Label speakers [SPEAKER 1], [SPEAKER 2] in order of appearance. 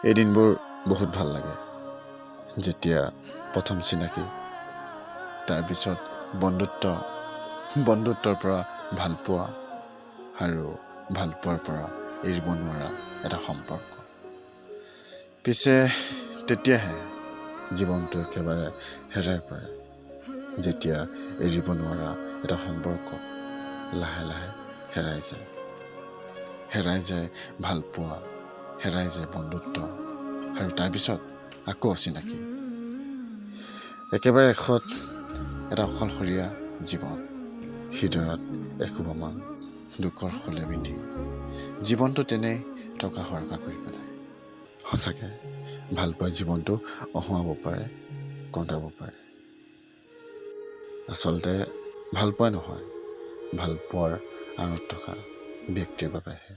[SPEAKER 1] এই দিনবোৰ বহুত ভাল লাগে, যেতিয়া প্ৰথম চিনাকি, তাৰপিছত বন্ধুত্ব, বন্ধুত্বৰ পৰা ভালপোৱা আৰু ভালপোৱাৰ পৰা এৰিব নোৱাৰা এটা সম্পৰ্ক। পিছে তেতিয়াহে জীৱনটো একেবাৰে হেৰাই পৰে, যেতিয়া এৰিব নোৱাৰা এটা সম্পৰ্ক লাহে লাহে হেৰাই যায়। হেৰাই যায় ভালপোৱা, হেৰাই যায় বন্ধুত্ব আৰু তাৰপিছত আকৌ অচিনাকি। একেবাৰে শেষত এটা অকলশৰীয়া জীৱন, হৃদয়ত এসোপামান দুখৰ শূলে বিন্ধি জীৱনটো তেনেই থকা সৰকা কৰি পেলায়। সঁচাকৈ ভালপোৱা জীৱনটো অহুৱাব পাৰে, কন্দাব পাৰে। আচলতে ভালপোৱা নহয়, ভালপোৱাৰ আঁৰত থকা ব্যক্তিৰ বাবেহে।